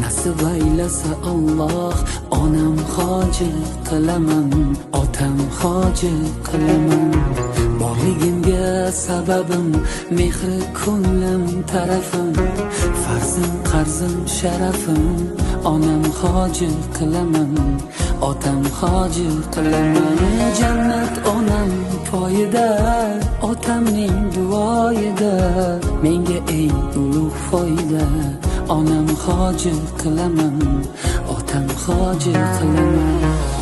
Nasib aylasa Alloh, onam hoji qilaman, otam hoji qilaman. Borligimga sababim, mehri ko'nglim tarafim, farzim qarzim sharafim, onam hoji qilaman, otam hoji qilaman. Jannat onam poyida, otamning duoyida, menga eng ulug' foyda, onam hoji qilaman, otam hoji qilaman.